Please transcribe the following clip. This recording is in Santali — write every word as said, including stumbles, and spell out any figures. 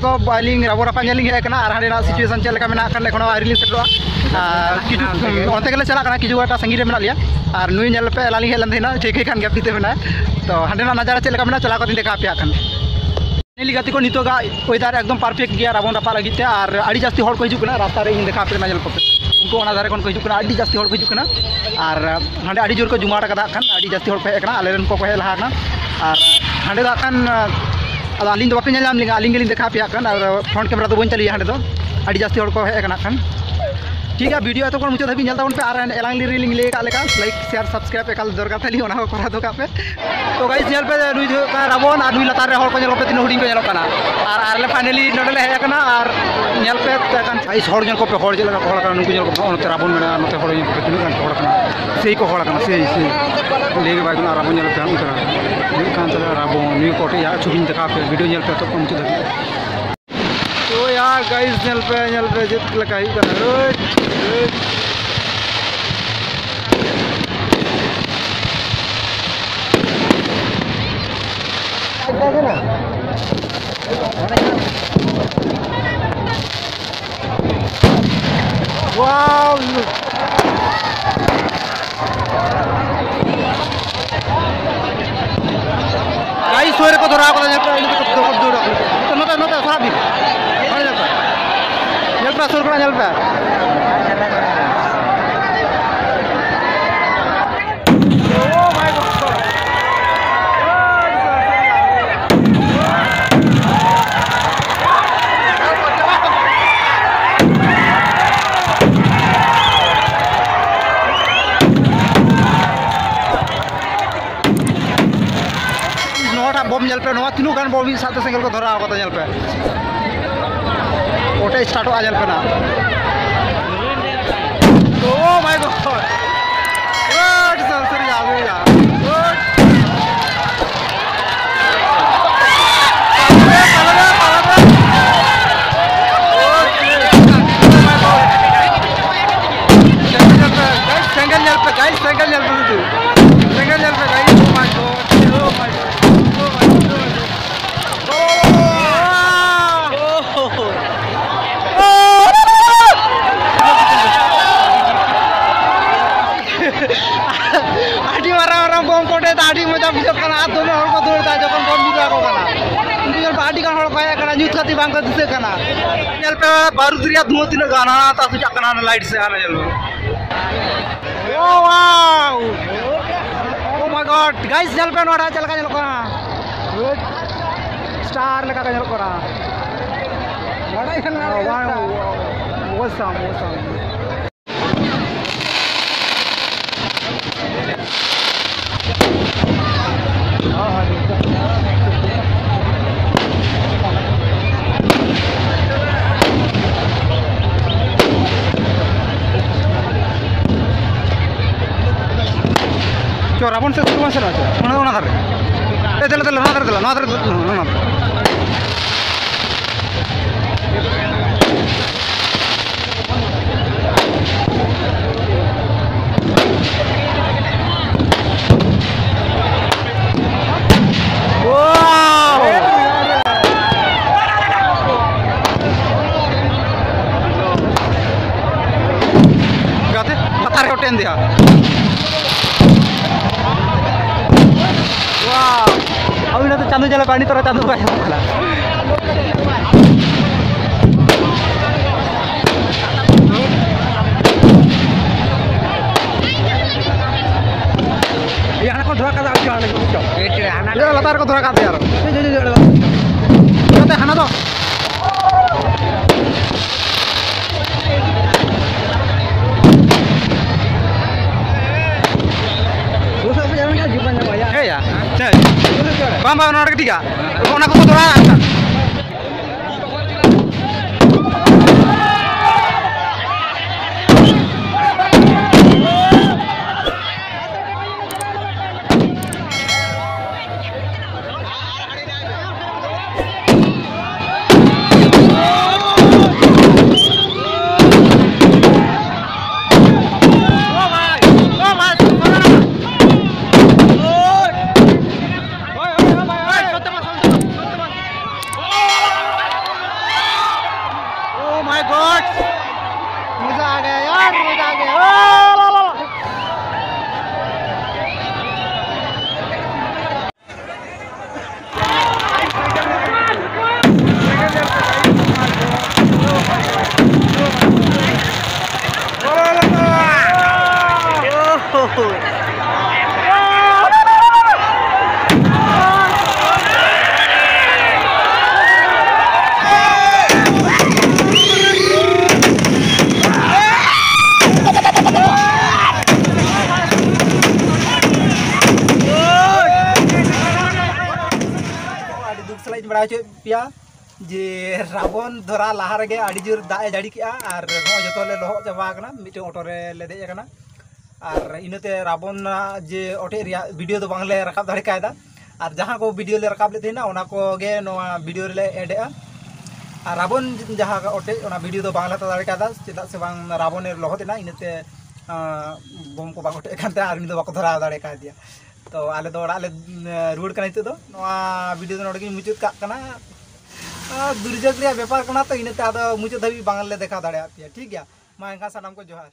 ᱠᱚ ᱟᱹᱞᱤᱧ ᱨᱟᱵᱚᱱ ᱨᱟᱯᱟᱜ ᱧᱮᱞ ᱞᱤᱧ ᱦᱮᱡ ᱟᱠᱟᱱᱟ, ᱟᱨ ᱦᱟᱸᱰᱮᱱᱟᱜ situation ᱪᱮᱫ ᱞᱮᱠᱟ ᱢᱮᱱᱟᱜ ᱠᱷᱟᱱ ᱮᱠᱷᱚᱱᱳ ᱟᱹᱣᱨᱤ ᱞᱤᱧ ᱥᱮᱴᱮᱨᱚᱜᱼᱟ᱾ ᱟᱨ ᱠᱤᱪᱷᱩ ᱚᱱᱛᱮ ᱜᱮᱞᱮ ᱪᱟᱞᱟᱜ ᱠᱟᱱᱟ, ᱠᱤᱪᱷᱩ ᱮᱠᱴᱟ ᱥᱟᱺᱜᱤᱧ ᱨᱮ ᱢᱮᱱᱟᱜ ᱞᱮᱭᱟ᱾ ᱟᱨ ᱱᱩᱭ ᱧᱮᱞ ᱯᱮ, ᱮᱞᱟ ᱞᱤᱧ ᱦᱮᱡ ᱞᱮᱱ ᱛᱟᱦᱮᱱᱟ, ᱴᱷᱤᱠ ᱜᱮ ᱠᱷᱟᱱ ᱜᱮ ᱯᱤᱛᱟᱹ ᱢᱮᱱᱟᱜᱼᱟ᱾ ᱛᱚ ᱦᱟᱸᱰᱮᱱᱟᱜ ᱱᱟᱡᱟᱨᱟ ᱪᱮᱫ ᱞᱮᱠᱟ ᱢᱮᱱᱟᱜᱼᱟ, ᱪᱟᱞᱟᱣ ᱠᱟᱛᱮᱧ ᱫᱮᱠᱷᱟ ᱟᱯᱮᱭᱟ ᱠᱷᱟᱱ᱾ ᱱᱤᱭᱟᱹ ᱜᱟᱛᱮ ᱠᱚ, ᱱᱤᱛᱚᱜᱟᱜ weather ᱮᱠᱫᱚᱢ perfect ᱜᱮᱭᱟ ᱨᱟᱵᱚᱱ ᱨᱟᱯᱟᱜ ᱞᱟᱹᱜᱤᱫ ᱛᱮ, ᱟᱨ ᱟᱹᱰᱤ ᱡᱟᱹᱥᱛᱤ ᱦᱚᱲ ᱠᱚ ᱦᱤᱡᱩᱜ ᱠᱟᱱᱟ᱾ ᱨᱟᱥᱛᱟ ᱨᱮ ᱤᱧ ᱫᱮᱠᱷᱟ ᱟᱯᱮ ᱠᱟᱱᱟ, ᱧᱮᱞ ᱠᱚᱯᱮ, ᱩᱱᱠᱩ ᱚᱱᱟ ᱫᱷᱟᱨᱮ ᱠᱷᱚᱱ ᱠᱚ ᱦᱤᱡᱩᱜ ᱠᱟᱱᱟ, ᱟᱹᱰᱤ ᱡᱟᱹᱥᱛᱤ ᱦᱚᱲ ᱠᱚ ᱦᱤᱡᱩᱜ ᱠᱟᱱᱟ᱾ ᱟᱨ ᱦᱟᱸᱰᱮ ᱟᱹᱰᱤ ᱡᱳᱨ ᱠᱚ ᱡᱩᱢᱟᱹᱲ ᱟᱠᱟᱫᱟ ᱠᱷᱟᱱ, ᱟᱹᱰᱤ ᱡᱟᱹᱥᱛᱤ ᱦᱚᱲ ᱠᱚ ᱦᱮᱡ ᱟᱠᱟᱱᱟ, ᱟᱞᱮ ᱨᱮᱱ ᱠᱚᱠᱚ ᱦᱮᱡ ᱞᱟᱦᱟ ᱟᱠᱟᱱᱟ᱾ ᱟᱨ ᱦᱟᱸᱰᱮ ᱫᱚ ᱦᱟᱸᱜ ᱠᱷᱟᱱ, ᱟᱫᱚ ᱟᱹᱞᱤᱧ ᱫᱚ ᱵᱟᱯᱮ ᱧᱮᱞ ᱧᱟᱢ ᱞᱤᱧᱟ, ᱟᱹᱞᱤᱧ ᱜᱮᱞᱤᱧ ᱫᱮᱠᱷᱟ ᱟᱯᱮᱭᱟ ᱠᱷᱟᱱ, ᱟᱨ front camera ᱫᱚ ᱵᱟᱹᱧ ᱪᱟᱹᱞᱩᱭᱟ ᱦᱟᱸᱰᱮ ᱫᱚ, ᱟᱹᱰᱤ ᱡᱟᱹᱥᱛᱤ ᱦᱚᱲ ᱠᱚ ᱦᱮᱡ ᱟᱠᱟᱱᱟ ᱠᱷᱟᱱ᱾ ᱴᱷᱤᱠ ᱜᱮᱭᱟ, video ᱮᱛᱚᱠᱷᱚᱱ ᱢᱩᱪᱟᱹᱫ ᱫᱷᱟᱹᱵᱤᱡ ᱧᱮᱞ ᱛᱟᱵᱚᱱ ᱯᱮ, ᱟᱨ ᱮᱞᱟᱝ ᱨᱮᱞᱤᱧ ᱞᱟᱹᱭ ᱟᱠᱟᱫ ᱞᱮᱠᱟ, like, share, subscribe ᱮᱠᱟᱞ ᱫᱚᱨᱠᱟᱨ ᱛᱟᱹᱞᱤᱧ, ᱚᱱᱟ ᱦᱚᱸ ᱠᱚᱨᱟᱣ ᱫᱚ ᱠᱟᱜ ᱯᱮ᱾ ᱛᱚ guys, ᱧᱮᱞ ᱯᱮ, ᱱᱩᱭ ᱫᱚ ᱦᱩᱭᱩᱜ ᱠᱟᱱᱟ ᱨᱟᱵᱚᱱ, ᱟᱨ ᱱᱩᱭ ᱞᱟᱛᱟᱨ ᱨᱮ ᱦᱚᱲ ᱠᱚ ᱧᱮᱞ ᱠᱚᱯᱮ, ᱛᱤᱱᱟᱹᱜ ᱦᱩᱰᱤᱧ ᱠᱚ ᱧᱮᱞᱚᱜ ᱠᱟᱱᱟ᱾ ᱟᱨ ᱟᱞᱮ finally ᱱᱚᱰᱮ ᱞᱮ ᱦᱮᱡ ᱟᱠᱟᱱᱟ, ᱟᱨ ᱧᱮᱞ ᱯᱮ ᱠᱷᱟᱱ guys, ᱦᱚᱲ ᱧᱮᱞ ᱠᱚᱯᱮ, ᱦᱚᱲ ᱪᱮᱫ ᱞᱮᱠᱟ ᱠᱚ ᱦᱚᱲ ᱟᱠᱟᱱᱟ, ᱱᱩᱠᱩ ᱧᱮᱞ ᱠᱚᱯᱮ, ᱱᱚᱜᱼᱚ ᱱᱚᱛᱮ ᱨᱟᱵᱚᱱ ᱢᱮᱱᱟᱜᱼᱟ, ᱱᱚᱛᱮ ᱦᱚᱲ ᱧᱮᱞ ᱠᱚᱯᱮ, ᱛᱤᱱᱟᱹᱜ ᱜᱟᱱ ᱠᱚ ᱦᱚᱲ ᱟᱠᱟᱱᱟ, ᱥᱮᱭ ᱠᱚ ᱦᱚᱲ ᱟᱠᱟᱱᱟ, ᱥᱮᱭ, ᱥᱮᱭ᱾ ᱞᱟᱹᱭ ᱜᱮ ᱵᱟᱭ ᱜᱟᱱᱚᱜᱼᱟ, ᱨᱟᱵᱚᱱ ᱧᱮᱞ ᱯᱮ, ᱱᱚᱜᱼᱚ ᱱᱚᱝᱠᱟ ᱦᱩᱭᱩᱜ ᱠᱟᱱ ᱛᱟᱞᱮᱭᱟ ᱨᱟᱵᱚᱱ, ᱱᱩᱭ ᱠᱚᱴᱮᱡ ᱭᱟ ᱪᱷᱚᱵᱤᱧ ᱫᱮᱠᱷᱟᱣ ᱯᱮ, video ᱧᱮᱞ ᱯᱮ ᱮᱛᱚᱠᱷᱚᱱ ᱢᱩᱪᱟᱹᱫ ᱫᱷᱟᱹᱵᱤᱡ᱾ ᱛᱚ ᱭᱟᱨ guys, ᱧᱮᱞ ᱯᱮ, ᱧᱮᱞ ᱯᱮ ᱪᱮᱫ ᱞᱮᱠᱟ ᱦᱩᱭᱩᱜ ᱠᱟᱱᱟ᱾ ᱳᱭ, ᱳᱭ᱾ Wow! Guys, ᱥᱩᱨ ᱨᱮᱠᱚ ᱫᱷᱚᱨᱟᱣ ᱠᱟᱫᱟ, ᱧᱮᱞ ᱯᱮ, ᱱᱚᱛᱮ, ᱱᱚᱛᱮ, ᱱᱚᱛᱮ, ᱥᱟᱵ ᱵᱤᱱ᱾ ᱱᱚᱰᱮ ᱧᱮᱞ ᱯᱮ᱾ ᱧᱮᱞ ᱯᱮ, ᱥᱩᱨ ᱠᱷᱚᱱᱟᱜ ᱧᱮᱞ ᱯᱮ᱾ ᱱᱚᱣᱟᱴᱟᱜ ᱵᱚᱢ ᱧᱮᱞ ᱯᱮ, ᱱᱚᱣᱟ ᱛᱤᱱᱟᱹᱜ ᱜᱟᱱ ᱵᱚᱢ ᱢᱤᱫ ᱥᱟᱶᱛᱮ ᱥᱮᱸᱜᱮᱞ ᱠᱚ ᱫᱷᱚᱨᱟᱣ ᱠᱟᱫᱟ, ᱧᱮᱞ ᱯᱮ᱾ ᱚᱴᱮᱡ startᱚᱜᱼᱟ, ᱧᱮᱞ ᱯᱮ ᱱᱟᱜ᱾ Oh my God! ᱟᱹᱰᱤ ᱥᱟᱹᱨᱤ ᱜᱮ, ᱟᱹᱰᱤ ᱜᱮ᱾ ᱥᱮᱸᱜᱮᱞ ᱧᱮᱞ ᱯᱮ, guys, ᱥᱮᱸᱜᱮᱞ ᱧᱮᱞ ᱯᱮ ᱥᱩᱫᱷᱩ᱾ ᱥᱮᱸᱜᱮᱞ ᱧᱮᱞ ᱯᱮ, guys, oh my God, oh my God, oh my God, oh my God. Oh! ᱵᱚᱢ ᱠᱚ ᱚᱰᱮᱡ ᱮᱫᱟ, ᱟᱹᱰᱤ ᱢᱚᱡᱟ ᱵᱩᱡᱷᱟᱹᱜ ᱠᱟᱱᱟ᱾ ᱟᱨ ᱫᱚᱢᱮ ᱦᱚᱲ ᱠᱚ ᱫᱟᱹᱲ ᱮᱫᱟ ᱡᱚᱠᱷᱚᱱ ᱵᱚᱢ ᱧᱩᱨ ᱟᱠᱚ ᱠᱟᱱᱟ᱾ ᱩᱱᱠᱩ ᱧᱮᱞ ᱯᱮ, ᱟᱹᱰᱤ ᱜᱟᱱ ᱦᱚᱲ ᱠᱚ ᱦᱮᱡ ᱟᱠᱟᱱᱟ, ᱧᱩᱛ ᱠᱷᱟᱹᱛᱤᱨ ᱵᱟᱝ ᱠᱚ ᱫᱤᱥᱟᱹᱜ ᱠᱟᱱᱟ᱾ ᱧᱮᱞ ᱯᱮ, ᱵᱟᱹᱨᱩᱫ ᱨᱮᱭᱟᱜ ᱫᱷᱩᱣᱟᱹ ᱛᱤᱱᱟᱹᱜ ᱜᱟᱱ ᱦᱟᱱᱟ ᱛᱟ ᱥᱮ ᱪᱟᱜ ᱠᱟᱱᱟ, ᱦᱟᱱᱟ ᱞᱟᱭᱤᱴ ᱥᱮ ᱦᱟᱱᱟ ᱧᱮᱞ ᱢᱮ᱾ Oh, wow! Oh my God! Guys, ᱧᱮᱞ ᱯᱮ ᱱᱚᱰᱮ ᱪᱮᱫ ᱞᱮᱠᱟ ᱧᱮᱞᱚᱜ ᱠᱟᱱᱟ᱾ ᱥᱴᱟᱨ ᱞᱮᱠᱟ ᱠᱚ ᱧᱮᱞᱚᱜ ᱠᱟᱱᱟ᱾ Oh, wow! Awesome, awesome. ᱪᱚ, ᱨᱟᱵᱚᱱ ᱥᱮᱫ ᱥᱩᱨ ᱢᱟ ᱥᱮᱱᱚᱜᱼᱟ, ᱪᱚ᱾ ᱚᱱᱟ, ᱚᱱᱟ ᱫᱷᱟᱨᱮ᱾ ᱮ, ᱫᱮᱞᱟ, ᱫᱮᱞᱟ, ᱱᱚᱣᱟ ᱫᱷᱟᱨᱮ, ᱫᱮᱞᱟ, ᱱᱚᱣᱟ ᱫᱷᱟᱨᱮ, ᱱᱚᱣᱟ ᱫᱷᱟᱨᱮ᱾ Wow! ᱜᱟᱛᱮ ᱞᱟᱛᱟᱨ ᱨᱮ ᱴᱮᱱ ᱫᱮᱭᱟ᱾ Wow! ᱟᱵᱤᱱ ᱫᱚ ᱪᱟᱸᱫᱚ ᱧᱮᱞ ᱯᱮ, ᱱᱤᱛᱚᱜ ᱨᱮ ᱪᱟᱸᱫᱚ ᱵᱟᱭ ᱧᱟᱢᱚᱜ ᱠᱟᱱᱟ᱾ ᱤᱭᱟᱹ, ᱦᱟᱱᱟ ᱠᱚ ᱫᱷᱚᱨᱟ ᱠᱟᱫᱟ, ᱟᱨ ᱪᱚ ᱦᱟᱱᱟ ᱠᱚ ᱪᱚ᱾ ᱮᱴ ᱨᱮ ᱦᱟᱱᱟ ᱤᱭᱟᱹ, ᱞᱟᱛᱟᱨ ᱨᱮᱠᱚ ᱫᱷᱚᱨᱟ ᱠᱟᱫ ᱫᱮᱭᱟ ᱟᱨᱚ᱾ ᱤᱭᱟᱹ, ᱤᱭᱟᱹ, ᱤᱭᱟᱹ, ᱤᱭᱟᱹ᱾ ᱱᱚᱛᱮ ᱦᱟᱱᱟ ᱫᱚ᱾ ᱦᱮᱸᱭᱟ, ᱪᱮᱫ? ᱵᱟᱝ, ᱵᱟᱝ, ᱱᱚᱰᱮ ᱜᱮ ᱴᱷᱤᱠᱟ᱾ ᱚᱱᱟ ᱠᱚᱠᱚ ᱫᱷᱚᱨᱟ ᱟᱠᱟᱫ᱾ ᱵᱟᱲᱟᱭ ᱦᱚᱪᱚᱭᱮᱫ ᱯᱮᱭᱟ ᱡᱮ ᱨᱟᱵᱚᱱ ᱫᱷᱚᱨᱟ ᱞᱟᱦᱟ ᱨᱮᱜᱮ ᱟᱹᱰᱤ ᱡᱳᱨ ᱫᱟᱜ ᱮ ᱡᱟᱹᱲᱤ ᱠᱮᱜᱼᱟ ᱟᱨ ᱱᱚᱜᱼᱚᱭ ᱡᱚᱛᱚ ᱞᱮ ᱞᱚᱦᱚᱫ ᱪᱟᱵᱟ ᱟᱠᱟᱱᱟ᱾ ᱢᱤᱫᱴᱮᱱ ᱚᱴᱳ ᱨᱮ ᱞᱮ ᱫᱮᱡ ᱟᱠᱟᱱᱟ ᱟᱨ ᱤᱱᱟᱹᱛᱮ ᱨᱟᱵᱚᱱ ᱡᱮ ᱚᱴᱮᱡ ᱨᱮᱭᱟᱜ ᱵᱷᱤᱰᱤᱭᱳ ᱫᱚ ᱵᱟᱝᱞᱮ ᱨᱟᱠᱟᱵ ᱫᱟᱲᱮ ᱠᱟᱣᱫᱟ᱾ ᱟᱨ ᱡᱟᱦᱟᱸ ᱠᱚ ᱵᱷᱤᱰᱤᱭᱳ ᱞᱮ ᱨᱟᱠᱟᱵ ᱞᱮᱫ ᱛᱟᱦᱮᱱᱟ ᱚᱱᱟ ᱠᱚᱜᱮ ᱱᱚᱣᱟ ᱵᱷᱤᱰᱤᱭᱳ ᱨᱮᱞᱮ ᱮᱰ ᱮᱜᱼᱟ᱾ ᱟᱨ ᱨᱟᱵᱚᱱ ᱡᱟᱦᱟᱸ ᱚᱴᱮᱡ, ᱚᱱᱟ ᱵᱷᱤᱰᱤᱭᱳ ᱫᱚ ᱵᱟᱝᱞᱮ ᱦᱟᱛᱟᱣ ᱫᱟᱲᱮ ᱠᱟᱣᱫᱟ, ᱪᱮᱫᱟᱜ ᱥᱮ ᱵᱟᱝ ᱨᱟᱵᱚᱱᱮ ᱞᱚᱦᱚᱫ ᱮᱱᱟ, ᱤᱱᱟᱹᱛᱮ ᱟᱸ, ᱵᱳᱢ ᱠᱚ ᱵᱟᱝ ᱚᱴᱮᱡ ᱠᱟᱱ ᱛᱟᱭᱟ ᱟᱨ ᱩᱱᱤ ᱫᱚ ᱵᱟᱠᱚ ᱫᱷᱚᱨᱟᱣ ᱫᱟᱲᱮ ᱠᱟᱣᱫᱮᱭᱟ᱾ ᱛᱚ ᱟᱞᱮ ᱫᱚ ᱚᱲᱟᱜ ᱞᱮ ᱩᱸ, ᱨᱩᱣᱟᱹᱲ ᱠᱟᱱᱟ ᱱᱤᱛᱚᱜ ᱫᱚ᱾ ᱱᱚᱣᱟ ᱵᱷᱤᱰᱤᱭᱳ ᱫᱚ ᱱᱚᱰᱮ ᱜᱤᱧ ᱢᱩᱪᱟᱹᱫ ᱠᱟᱜ ᱠᱟᱱᱟ᱾ ᱟᱨ ᱫᱩᱨᱡᱳᱜᱽ ᱨᱮᱭᱟᱜ ᱵᱮᱯᱟᱨ ᱠᱟᱱᱟ ᱛᱚ, ᱤᱱᱟᱹᱛᱮ ᱟᱫᱚ ᱢᱩᱪᱟᱹᱫ ᱫᱷᱟᱹᱵᱤᱡ ᱵᱟᱝᱞᱮ ᱫᱮᱠᱷᱟᱣ ᱫᱟᱲᱮᱭᱟᱜ ᱯᱮᱭᱟ, ᱴᱷᱤᱠ ᱜᱮᱭᱟ? ᱢᱟ ᱮᱱᱠᱷᱟᱱ ᱥᱟᱱᱟᱢ ᱠᱚ ᱡᱚᱦᱟᱨ᱾